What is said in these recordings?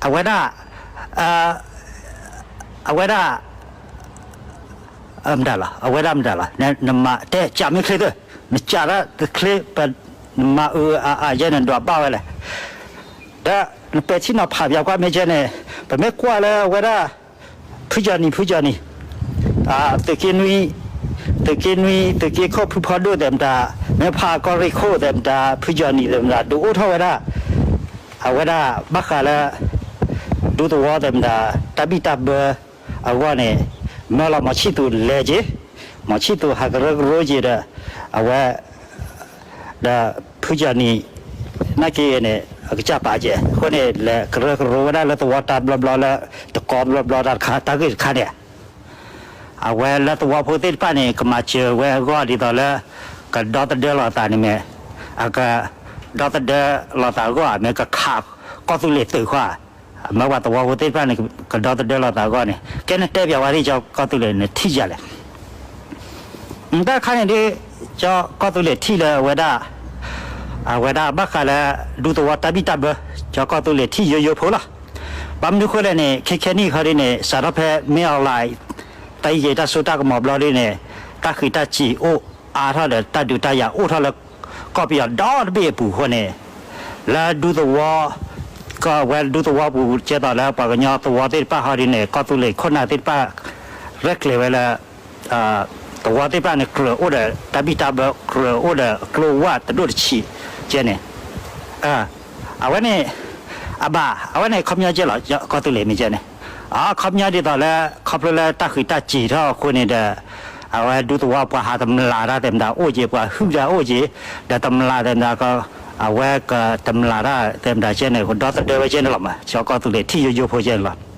အဝဲဒၣ် အဝဲဒၣ် မတၤလီၤ အဝဲဒၣ်မတၤလီၤ နမၤတဲကးမ့ၢ်ချ့သၢ နကးတၢ်တချ့ နမၤအၢအါအါယဲန့ၣ် ဒွးဘၣ်ဝဲလဲၣ်. ဒီးနပဲာ်ထံနီၤဖးပၠးကွၢ်မ့ၢ်ကဲန့ၣ် ပမ့ၢ်ကွၢ်လၢအဝဲဒၣ် ဖုကၠီနံၤ ဖုကၠီနံၤ သုးက့နွံ သုးက့နွံ သုးက့ခိၣ် ဖုဖီဒိၣ်သဲးမတၤ မ့ၢ်ဖးကီၢ်ရ့ၣ်ခိၣ်သဲးမတၤ ဖုကၠီနံၤသဲးမတၤ ဒုးအိၣ်ထီၣ်ဝဲဒၣ် အဝဲဒၣ်ဘၣ်ဃးလၢ ဒူသဝီသဲးမတၤ တၢ်ဘံၣ်တၢ်ဘၢအဂီၢ်န့ၣ် မၢလီၤမီၤဆံၣ်သူးလဲၤက့ၤ မီၤဆံၣ်သူးဟးကရၢကရိက့ၤဒီး အဝဲ ဒီးဖုကၠီနံၤ နာ်က့န့ၣ် အကစၢ်ပာ်ကဲ အဃိန့ၣ် လဲၤကရၢကရိဝဲဒၣ်လၢသဝီတၢ်ဘျီဘျီလၢ တကီဘျီဘျီတၢ်တခါ တၢ်ဂ့ၢ်တခါန့ၣ် အဝဲလၢသဝီဖိသ့ၣ်တဖၣ်န့ၣ် ကမၤစၢၤဝဲအဂီၢ်ဒ်သိးလၢ ကဒီသဒၢလီၤသးန့ၣ်မ့ၢ် အကဒီသဒၢလီၤသးအဂီၢ် မ့ၢ်ကခးကီၢ်သူလ့ၤသုးဃီ မ့ၢ်ပှၤသဝီဖိသ့ၣ်တဖၣ်န့ၣ် ကဒီသဒၢလီၤသးအဂီၢ်န့ၣ် ကဲနတဲပၠးဝဲဒၣ်ကၠီကီၢ်သူလ့ၤ နထံၣ်ယၤလဲၣ် တၢ်တခါန့ၣ်ဒ် ကၠီကီၢ်သူလ့ၤထံၣ်လၢအဝဲဒၣ် အဝဲဒၣ်ဘၣ်ဃးလၢ ဒူသဝီတၢ်ဘံၣ်တၢ်ဘၢ ကၠီကီၢ်သူလ့ၤထံၣ်ယိယိဖိလီၤ. ဘၣ်မနုၤဃိလဲၣ်န့ၣ် ခဲခဲနံၣ်ခီဒ်န့ၣ် စးထီၣ်ဖဲမ့ၢ်အီၤလၢ တၢ်ယံၤယံၤတၢ်စိတၢ်ကမီၤဘျီဒ်န့ၣ် တၢ်ဃံးတၢ်စံၣ်အိၣ်အါထီၣ်ဒီး တၢ်ဒုးတၢ်ယၤအိၣ်ထီၣ်လၢ ကီၢ်ပယီၤဒီတဘ့ၣ်အပူၤအဃိန့ၣ် လၢဒူသဝီ ကီၢ်ဝဲဒူသဝီပူၤ ကဲသိးလၢပှၤကညီသဝီသ့ၣ်တဖၣ်ဟီဒ်န့ၣ် ကီၢ်သူလ့ၤခိၣ်နၢ်သ့ၣ်တဖၣ် ရဲၣ်ကျဲၤဝဲလၢ သဝီသ့ၣ်တဖၣ်န့ၣ် ကြၢးအိၣ်ဒီးတၢ်ဘံၣ်တၢ်ဘၢ ကြၢးအိၣ်ဒီးကျိဝၣ်တဒိၣ်တဆံး ကဲန့ၣ် အဝဲန့ၣ် အဘၣ် အဝဲန့ၣ်ခီပညီကဲလီၤ ကီၢ်သူလ့ၤမ့ၢ်ကဲန့ၣ် အခီပညီဒ်သိးလၢ ခီဖျိလၢတၢ်ဃံးတၢ်စံၣ်ထီၣ်အဃိန့ၣ်ဒီး အဝဲဒူသဝီပှၤဟးတမျးတၢ်သဲးမတၤအိၣ်က့ၤ ပှၤဟုၣ်တၢ်အိၣ်က့ၤ ဒီးတမျးသဲးမတၤကီး အဝဲကတမျးတၢ်သဲးမတၤကဲန့ၣ် ဒီသဒၢဝဲကဲန့ၣ်လီၤမး ကၠီကီၢ်သူလ့ၤထံၣ်ယိယိဖိကဲန့ၣ်လီၤ.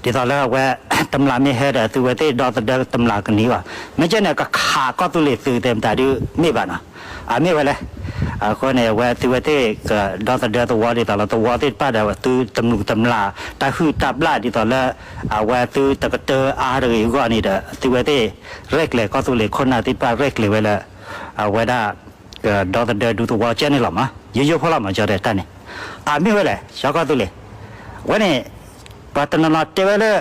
ဒ်သိးလၢအဝဲ တမျးမ့ၢ်ဟဲဒီး သုဝဲသ့ၣ်ဒီသဒၢတမျးကန့ၢ်ဘၣ်. မ့ၢ်ကဲန့ၣ် ကခးကီၢ်သူလ့ၤသုးသဲးမတၤဒုးမ့ၢ်ဘၣ်နီၤ. အမ့ၢ်ဝဲလဲၣ်. အဃိန့ၣ် အဝဲသုဝဲသ့ၣ်ကဒီသဒၢသဝီဒ်သိးလၢသဝီသ့ၣ်တဖၣ်ဒီး သုတမျးတမျး တၢ်ဟုၣ်တၢ်ဘျၣ်ဒ်သိးလၢ အဝဲသုတကတၢၢ်အါတဂ့ၤအဂီၢ်န့ၣ်ဒီး သုဝဲသ့ၣ်ရဲၣ်ကျဲၤကီၢ်သူလ့ၤခိၣ်နၢ်သ့ၣ်တဖၣ်ရဲၣ်ကျဲၤဝဲလၢ အဝဲဒၣ် ကဒီသဒၢဒူသဝီကဲန့ၣ်လီၤမး. ယိယိဖိလီၤမး ကၠီတဲတၢ်န့ၣ် အမ့ၢ်ဝဲလဲၣ် ကၠီကီၢ်သူလ့ၤ ဝဲန့ၣ် ပှၤတနီၤနီၤတဲဝဲလၢ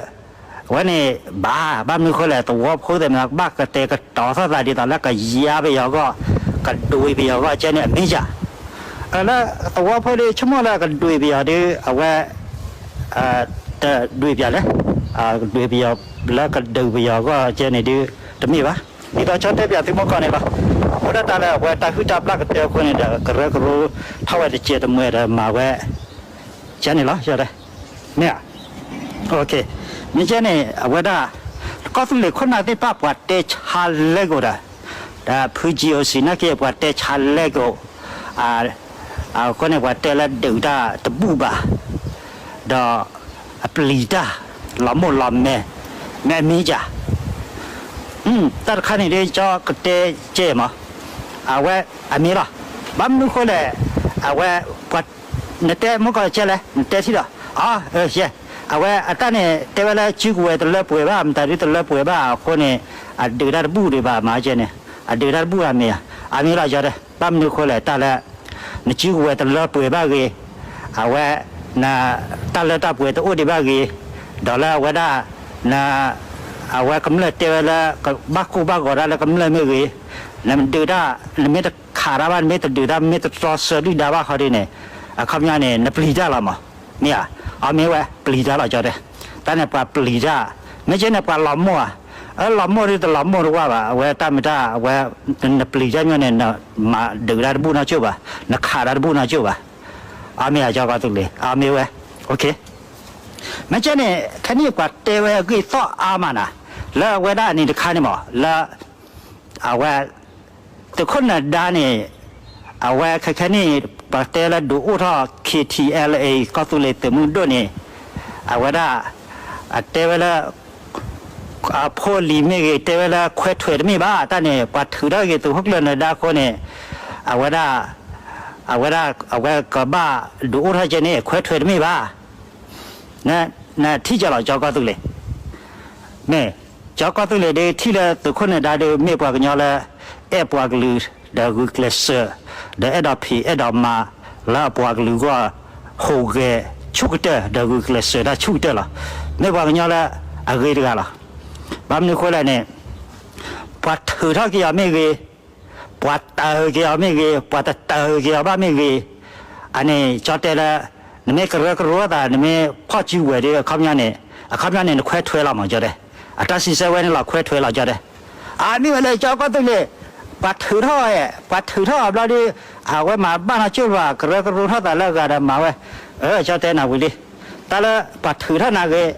ဝဲန့ၣ် ဘၣ် ဘၣ်မနုၤဃိလဲၣ် သဝီဖိသဲးမတၤ ကဘၣ်ကတဲာ်ကတီၤထီၣ်သးဒ်သိးလၢကယါပယီၤအဂီၢ် ကဒွံးပယီၤအဂီၢ်ကဲန့ၣ် အမ့ၢ်ယၤ လၢသဝီဖိဒ်ဆိကမိၣ်လၢကဒွံးပယီၤဒ် အဝဲ တဒွံးပယီၤလဲၣ် ကဒွံးပယီၤလၢကဒုးပယီၤအဂီၢ်ကဲန့ၣ်ဒ် တမ့ၢ်ဘၣ်. ဒ်သိးကၠီတဲပၠးသုမုၢ်ကီၢ်န့ၣ်လီၤ. အဃိဒၣ်တၢ်လၢအဝဲတၢ်ဟုၣ်တၢ်ဘျၣ်ကတၢၢ်အဃိန့ၣ်ဒီး ကရၢကရိထီၣ်ဝဲတစဲးတမှဲၤဒီးမၤဝဲ ကဲန့ၣ်လီၤ ကၠီတဲ မ့ၢ်ဧါ. မ့ၢ်ကဲန့ၣ် အဝဲဒၣ် ကီၢ်သူလ့ၤခိၣ်နၢ်သ့ၣ်တဖၣ်ပှၤတဲဆါလဲကအိၣ်ဒီး ဒီးဖု GOC နာ်က့ ပှၤတဲဆါလဲကအိၣ် အဃိန့ၣ် ပှၤတဲလၢဒုးတၢ်တဘူၣ်ဘၣ် ဒီးအပျံၤတၢ် လီၤမိၢ်လီၤမဲ မ့ၢ်အမ့ၢ်ယၤ တၢ်တခါန့ၣ်ဒ်ကၠီကတဲကဲမး အဝဲ အမ့ၢ်လီၤ. ဘၣ်မနုၤဃိလဲၣ် အဝဲ ပှၤ နတဲမုၢ်ကီၢ်ကဲလဲၣ် နတဲထံၣ်ဒီး အ ယဲ အဝဲအတၢ်န့ၣ် တဲဝဲလၢစုကဝဲၤတလၢပှဲၤဘၣ် မတၤဒ်တလၢပှဲၤဘၣ်အဃိန့ၣ် အဒုးတၢ်တဘူၣ်ဒံးဘၣ်မးကဲန့ၣ် အဒုးတၢ်တဘူၣ်အမ့ၢ် အမ့ၢ်လီၤ ကၠီတဲ ဘၣ်မနုၤဃိလဲၣ် တၢ်လၢ နစုကဝဲၤတလၢပှဲၤဘၣ်ဂ့ၤ အဝဲ န တၢ်လၢတၢ်ပှဲၤတအိၣ်ဒံးဘၣ်ဂ့ၤ ဒီးလၢအဝဲဒၣ် န အဝဲကမျၢၢ်တဲဝဲလၢ ကဘၣ်ကိၢ်ဘၣ်ဂီၤတၢ်လၢကမျၢၢ်မ့ၢ်ဂ့ၤ နမ့ၢ်ဒုးတၢ် နမ့ၢ်တခးတၢ်ဘၣ် နမ့ၢ်တဒုးတၢ် မ့ၢ်တတြီဆၢဒုၣ်ဒါဘၣ်ခီဒ်န့ၣ် အခီပညီန့ၣ် နပျံၤတၢ်လီၤမး မ့ၢ်ဧါ. အမ့ၢ်ဝဲပျံၤတၢ်လီၤ ကၠီတဲ တၢ်န့ၣ်ပှၤပျံၤတၢ် မ့ၢ်ကဲန့ၣ်ပှၤလီၤမိၢ်ဧါ အလီၤမိၢ်ဒ်တလီၤမိၢ်တဝၢ်ဘၣ် အဝဲတၢ်မ့ၢ်တၢ် အဝဲ နပျံၤတၢ်ညီန့ၣ် နမၤဒုးတၢ်တဘူၣ်နီကၠိၣ်ဘၣ် နခးတၢ်တဘူၣ်နီကၠိၣ်ဘၣ် အမ့ၢ်ဧါ ကၠီကီၢ်သူလ့ၤ အမ့ၢ်ဝဲ မ့ၢ်ကဲန့ၣ် ခဲနံၣ်ပှၤတဲဝဲအဂ့ၢ်သီၣ်အါမးနၤ လၢအဝဲဒၣ်အနံၤတခါန့ၣ်မး လၢ အဝဲ သုးခိၣ်နၢၤဒါန့ၣ် အဝဲခဲခဲနံၣ် ပှၤတဲလၢဒုးအိၣ်ထီၣ် ခ့ထံအဲလ်အ့ ကီၢ်သူလ့ၤသုးမုၢ်ဒိၣ်န့ၣ် အဝဲဒၣ် အတဲဝဲလၢ အဖိအလံၤမ့ၢ်ဂ့ၤ တဲဝဲလၢခွဲးထွဲးတမ့ၢ်ဘၣ် တၢ်န့ၣ် ပှၤထုးထီၣ်ဂ့ၤသုးခိၣ်ကျၢၢ်နၢၤဒါအဃိန့ၣ် အဝဲဒၣ် အဝဲဒၣ် အဝဲကဘၣ်ဒုးအိၣ်ထီၣ်ကဲန့ၣ် ခွဲးထွဲးတမ့ၢ်ဘၣ် နထံၣ်ကလီၤ ကၠီကီၢ်သူလ့ၤ မ့ၢ် ကၠီကီၢ်သူလ့ၤဒ်ထံၣ်လၢသုးခိၣ်နၢၤဒါဒ်မ့ၢ်ပှၤကညီလၢ အဲၣ်ပှၤကလုာ် ဒီးဂုာ်ကျဲးစၢး ဒီးအဲၣ်ဒိးဖံးအဲၣ်ဒိးမၤ လၢအပှၤကလုာ်အဂီၢ် ဟူးဂဲၤ ဆူၣ်ကတၢၢ် ဒီးဂုာ်ကျဲးစၢးတၢ်ဆူၣ်ကတၢၢ်လီၤ. မ့ၢ်ပှၤကညီလၢအဂ့ၤတဂၤလီၤ. ဘၣ်မနုၤအဃိလဲၣ်န့ၣ် ပှၤထုးထီၣ်က့ၤအီၤမ့ၢ်ဂ့ၤ, ပှၤတၢးက့ၤအီၤမ့ၢ်ဂ့ၤ, ပှၤတတၢးက့ၤအီၤဘၣ်မ့ၢ်ဂ့ၤ, အန့ၣ် ကၠီတဲလၢ နမ့ၢ်ကရၢကရိသး နမ့ၢ်ဖီၣ်စုဝဲၤဒီး အခီပညီန့ၣ်, အခီပညီန့ၣ် နခွဲးထွဲလီၤမး ကၠီတဲ, အတၢ်စံးဆၢဝဲန့ၣ်လီၤ ခွဲးထွဲလီၤ ကၠီတဲ. အမ့ၢ်ဝဲလၢကၠီကီၢ်သူလ့ၤ ပှၤထုးထီၣ်ဝဲ, ပှၤထုးထီၣ်အဘျီဒီး အဝဲမၤဘၣ်နီၢ်ကၠိၣ်ဘၣ် ကရၢကရိထီၣ်သးလၢအဂၤဒီးမၤဝဲ, အၢ ကၠီတဲနၤဝံၤလံ. တၢ်လၢပှၤထုးထီၣ်နၤဂ့ၤ,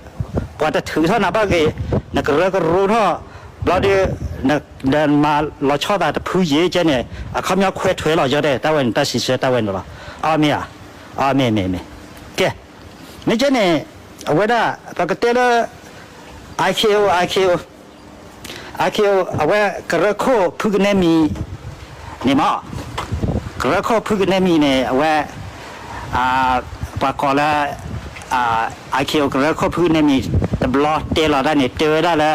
ပှၤတထုးထီၣ်နၤဘၣ်ဂ့ၤ, နကရၢကရိထီၣ်ဘျီဒီး နမၤလီၤဆီသးတဖုယံၤကဲန့ၣ် အခီပညီခွဲးထွဲလီၤ ကၠီတဲ, တၢ်ဝဲန့ၣ် တၢ်စံးဆၢတၢ်ဝဲန့ၣ်လီၤ. အမ့ၢ်ဧါ, အမ့ၢ်မ့ၢ်မ့ၢ်, ကဲ, မ့ၢ်ကဲန့ၣ် အဝဲဒၣ် ပကတဲလၢ IKO, IKO, IKO အဝဲကရၢခိၣ်ဖုကနဲမံၤန့ၣ်မး, ကရၢခိၣ်ဖုကနဲမံၤန့ၣ် အဝဲ ပှၤကိးလၢ IKO ကရၢခိၣ်ဖုကနဲမံၤ တဘျီတဲလီၤတၢ်န့ၣ် တဲဝဲဒၣ်လၢ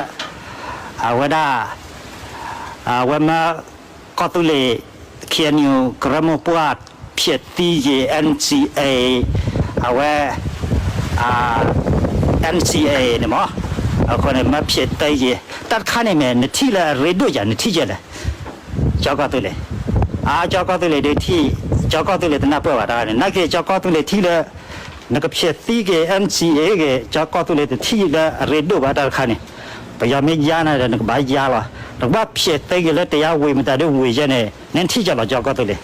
အဝဲဒၣ် အဝဲမၢ ကီၢ်သူလ့ၤ KNU ကရၢမိၢ်ပှၢ် ဖျဲးသံယ့ၤ NCA, အဝဲ NCA န့ၣ်မး, အဃိန့ၣ် မၢဖျဲးသံယ့ၤ တၢ်တခါန့ၣ်မ့ၢ် နထံၣ်လၢအရ့ဒိၣ်ယၤ နထံၣ်ယဲလဲၣ်. ကၠီကီၢ်သူလ့ၤ, အကၠီကီၢ်သူလ့ၤဒုးထံၣ်, ကၠီကီၢ်သူလ့ၤတနၢ်ပၢၢ်ဘၣ်တၢ်န့ၣ် နာ်က့ ကၠီကီၢ်သူလ့ၤထံၣ်လၢ နကဖျဲးသံက့ၤ NCA ဂ့ၤ ကၠီကီၢ်သူလ့ၤတထံၣ်လၢအရ့ဒိၣ်ဘၣ်တၢ်တခါန့ၣ်, ပယီၤမ့ၢ်ယါနၤဒီး နကဘၣ်ယါလီၤ. နကဘၣ်ဖျဲးသံက့ၤလၢတယါဝံၤမတၤဒုးဝံၤယဲန့ၣ် နထံၣ်ကလီၤကၠီကီၢ်သူလ့ၤ.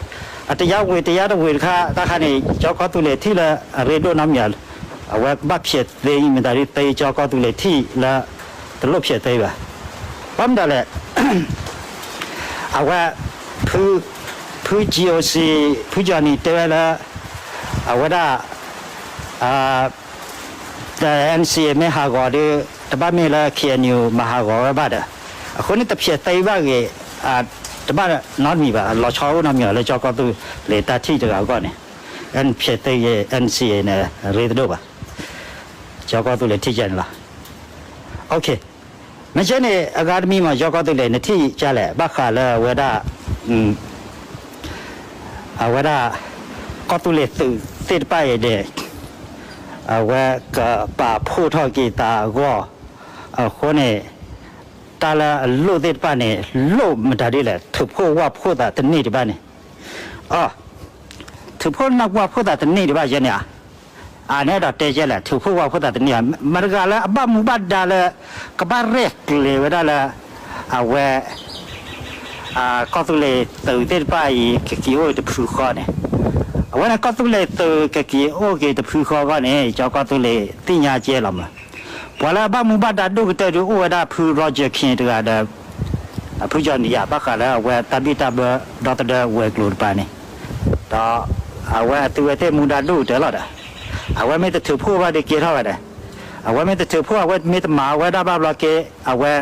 အတယါဝံၤတယါတဝံၤတခါ တၢ်ခါန့ၣ် ကၠီကီၢ်သူလ့ၤထံၣ်လၢအရ့ဒိၣ်နီတမံၤ, အဝဲကဘၣ်ဖျဲးသံမတၤဒုးသံ ကၠီကီၢ်သူလ့ၤထံၣ်လၢ တလိၣ်ဖျဲးသံဘၣ်. ဘၣ်မတၤလဲၣ် အဝဲ ဖု ဖု GOC ဖု Johnny တဲဝဲလၢ အဝဲဒၣ် NCA မ့ၢ်ဟးဂီၤဒီး တဘၣ်မ့ၢ်လၢ KNU မၤဟးဂီၤဝဲဘၣ်ဒီး အဃိန့ၣ် တဖျဲးသံဘၣ်ဂ့ၤ, တဘၣ်နီတမံၤဘၣ်, လီၤဆီအိၣ်နီတမံၤဘၣ်လၢကၠီကီၢ်သူလ့ၤတၢ်ထံၣ်တဂၤအဂီၢ်န့ၣ်, ဖျဲးသံဂ့ၤ NCA န့ၣ် ရ့တဒိၣ်ဘၣ်. ကၠီကီၢ်သူလ့ၤထံၣ်ကဲန့ၣ်လီၤ. မ့ၢ်ကဲန့ၣ် အဂၤတမံၤမး ကၠီကီၢ်သူလ့ၤ နထံၣ်ကဲလဲၣ် ဘၣ်ဃးလၢအဝဲဒၣ် အဝဲဒၣ် ကီၢ်သူလ့ၤသုးသ့ၣ်တဖၣ်အံၤဒီး အဝဲကပာ်ဖှိၣ်ထီၣ်က့ၤသးအဂီၢ်, အဃိန့ၣ် တၢ်လၢအလိၣ်သ့ၣ်တဖၣ်န့ၣ် လိၣ်မတၤဒ်လဲၣ် ထုးဖှိၣ်ဝၣ်ဖှိၣ်သးတန့ၢ်ဒံးဘၣ်န့ၣ်, အ ထုးဖှိၣ်နၢ်ပှၢ်ဖှိၣ်သးတန့ၢ်ဒံးဘၣ်ယဲန့ၣ်ဧါ. အန့ၣ်ဒီးတဲကဲလဲၣ် ထုးဖှိၣ်ဝၣ်ဖှိၣ်သးတန့ၢ်ဧါ. မတၤတဂၤလၢအဘၣ်မူဘၣ်ဒါလၢ ကဘၣ်ရဲၣ်ကျဲၤဝဲဒၣ်လၢ အဝဲ ကီၢ်သူလ့ၤသုးသ့ၣ်တဖၣ်အံၤ ကက့ၤအိၣ်တဖုဃီန့ၣ်, အဝဲန့ၣ် ကီၢ်သူလ့ၤသုးကက့ၤအိၣ်က့ၤတဖုဃီအဂီၢ်န့ၣ် ကၠီကီၢ်သူလ့ၤသ့ၣ်ညါကဲလီၤမး. ပှၤလၢအဘၣ်မူဘၣ်ဒါဒိၣ်ကတၢၢ်ဒုးအိၣ်ဝဲဒၣ်ဖု Roger Khin တဂၤဒီး ဖု Johnny ယၤ ဘၣ်ဃးလၢအဝဲတၢ်ဘံၣ်တၢ်ဘၢဒီသဒၢဝဲၤကျိၤတပၤန့ၣ်, ဒီးအဝဲအသုဝဲသ့ၣ်မူဒါဒိၣ်ကတၢၢ်လီၤဒီး အဝဲမ့ၢ်တထုးဖှိၣ်ဘၣ်ဒီးကဲထီၣ်ဝဲဒီး အဝဲမ့ၢ်တထုးဖှိၣ် အဝဲမ့ၢ်တမၤဝဲဒၣ်ဘၣ်ဘျီက့ အဝဲ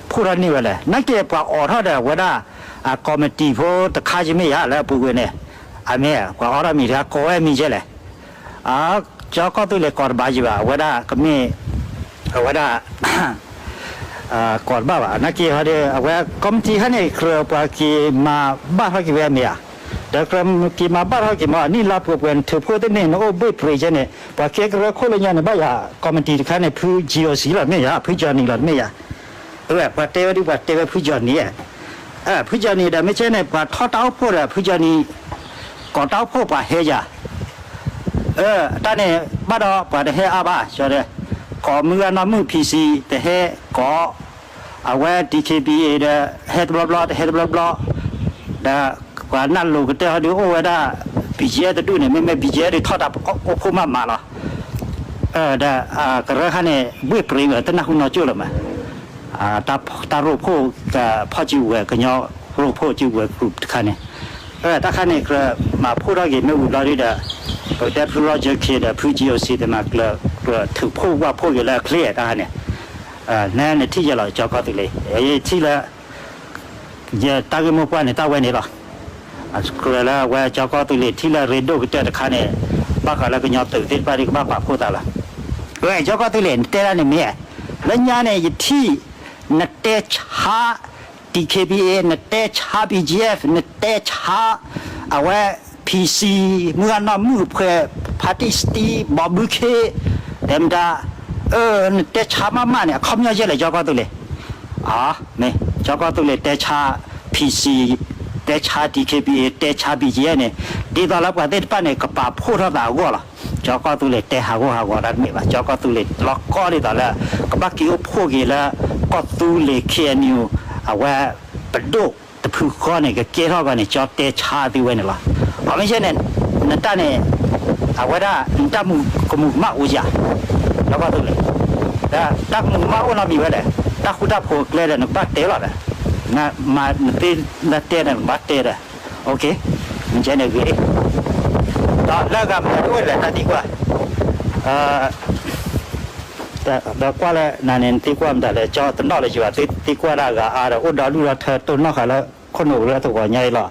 ဖှိၣ်ထီၣ်န့ၢ်ဝဲလဲၣ်. နာ်က့ပှၤအိးထီၣ်ဒီးအဝဲဒၣ် အ committee ဖိတခါယမ့ၢ်ယၤလၢအပူၤကွံာ်န့ၣ်, အမ့ၢ် ပှၤအိးထီၣ်မံၤတခါ ကိးဝဲမံၤကဲလဲၣ်. ကၠီကီၢ်သူလ့ၤကိးတဘၣ်ယံၤဘၣ် အဝဲဒၣ်ကမ့ၢ် အဝဲဒၣ် ကိးတဘၣ်ဘၣ် နာ်က့ဟီဒီး အဝဲ committee ခါန့ၣ် ကြၢးပှၤက့ၤမၤဘၣ်ထီၣ်က့ၤဝဲမ့ၢ်ဧါ. ဒီးကြၢးက့ၤမၤဘၣ်ထီၣ်က့ၤမ့ၢ် နံၣ်လါပှဲၤပှဲၤ နထုးဖှိၣ်သ့ၣ်န့ၣ် နအိၣ်ဘှ့ၣ်ပြ့ၤကဲန့ၣ် ပှၤကဲကရၢခိၣ်လၢညါန့ၣ် ဘၣ်ယၤ committee တခါန့ၣ် ဖု GOC လီၤမ့ၢ်ယၤ ဖု Johnny လီၤမ့ၢ်ယၤ. ပှၤတဲဝဲဒ်ပှၤတဲဝဲဖု Johnny ဧါ. ဖု Johnny ဒီးမ့ၢ်ကဲန့ၣ် ပှၤထီၣ်တၢ်အိၣ်ဖှိၣ်ဒီး ဖု Johnny ကိးတၢ်အိၣ်ဖှိၣ်ပှၤဟဲယၤ တၢ်န့ၣ် ဘၣ်ဒီးပှၤတဟဲအါဘၣ် ကိးမုၢ်ဂၤနီၢ်မုၢ် PC တဟဲကိး အဝဲ DKBA ဒီး ဟဲတဘျီဘျီ တဟဲတဘျီဘျီ ဒီးပှၤနၢ်လိၤကတၢၢ်ဟီဒုးအိၣ်ဝဲဒၣ် BGF တဒူၣ်န့ၣ် မ့မ့ၢ် BGF ဒုးထီၣ်တၢ်အိၣ်ဖှိၣ်မးမးလီၤ. ဒီးကရၢခါန့ၣ် ဘှ့ၣ်ပြ့ၤဝဲ တနၢ်ဟူနီၢ်ကၠိၣ်လၢၤမး တၢ်ရိၣ်ဖှိၣ် ဖီၣ်စုကဝဲၤ ကညီရိၣ်ဖှိၣ်စုကဝဲၤ group တခါန့ၣ် တၢ်ခါန့ၣ် ကြၢးမၤဖှိၣ်ထီၣ်က့ၤမ့ၢ်ဝံၤဘျီဒုဒီး ပကတဲဖု Roger Khin ဒီး ဖု GOC တမၤကျၢၤ ကြၢးထုးဖှိၣ်ဝၣ်ဖှိၣ်က့ၤလၢအချ့တၢ်ခါန့ၣ် နဲနထံၣ်ယဲလီၤ ကၠီကီၢ်သူလ့ၤ ယထံၣ်လၢ ယတၢ်ဂ့ၢ်မိၢ်ပှၢ်န့ၣ် တၢ်ဝဲန့ၣ်လီၤ. ကြၢးလၢအဝဲကၠီကီၢ်သူလ့ၤထံၣ်လၢအရ့ဒိၣ်ကတၢၢ်တခါန့ၣ် ဘၣ်ဃးလၢကညီသုးသ့ၣ်တဖၣ်ဒ်ကဘၣ်ပာ်ဖှိၣ်သးလီၤ. ဝဲကၠီကီၢ်သူလ့ၤ နတဲဒၣ်န့ၣ်မ့ၢ် လၢညါန့ၣ် ယထံၣ် နတဲဆါ DKBA နတဲဆါ BGF နတဲဆါ အဝဲ PDF PC, မုၢ်ဂၢ်နီၢ်မုၢ်ဖှဲး, ဖါတံၢ်စတံ, ဘီဘုခ့, တဲမတၤ, အၢ နတဲဆါမးမးန့ၣ် အခီပညီယဲလဲၣ် ကၠီကီၢ်သူလ့ၤ. အ မ့ၢ် ကၠီကီၢ်သူလ့ၤတဲဆါ PC, တဲဆါ DKBA, တဲဆါ BGF န့ၣ် ဒ်သိးလၢပှၤသ့ၣ်တဖၣ်န့ၣ် ကပာ်ဖှိၣ်ထီၣ်သးအဂီၢ်လီၤ. ကၠီကီၢ်သူလ့ၤတဲဟးဂီၤဟးဂီၤတၢ်တမ့ၢ်ဘၣ်. ကၠီကီၢ်သူလ့ၤလီၤကီၢ်ဒ်သိးလၢ ကဘၣ်က့ၤအိၣ်ဖှိၣ်က့ၤလၢ ကီၢ်သူလ့ၤ KNU အဝဲ ပဒိၣ်တဖုဃီန့ၣ် ကကဲထီၣ်ကီးန့ၣ် ကၠီတဲဆါသုဝဲန့ၣ်လီၤ. အမ့ၢ်ယဲန့ၣ် နတၢ်န့ၣ် အဝဲဒၣ် နတၢ်မုာ်ကမူၤကမၣ်အိၣ်ဧါ, ကၠီကီၢ်သူလ့ၤ. ဒီးတၢ်ကမူၤကမၣ်အိၣ်နီတမံၤဝဲလဲၣ်, တၢ်ဃူတၢ်ဖိးအကျဲဒီး နကဘၣ်တဲလီၤဒီး, မ့ၢ်နသ့ၣ်ညါတဲဒီး နကဘၣ်တဲဒီး, မ့ၢ်ယဲန့ၣ်ဂ့ၤ, ဒီးလၢအဂၤမနုၤတအိၣ်လဲၣ် တၢ်သံကွၢ် ဒီးကွၢ်လၢနၤန့ၣ် နသံကွၢ်မတၤလဲၣ်, ကၠီတနီၣ်လၢၤဘၣ်, သံကွၢ်ဒၣ်အဂၤအါဒီး အိၣ်ဒီဒူၣ်ဒီထၢ တိၢ်နီၣ်ဃာ်လၢခိၣ်နူာ်ပူၤလၢတဂီၤညါအံၤလီၤ.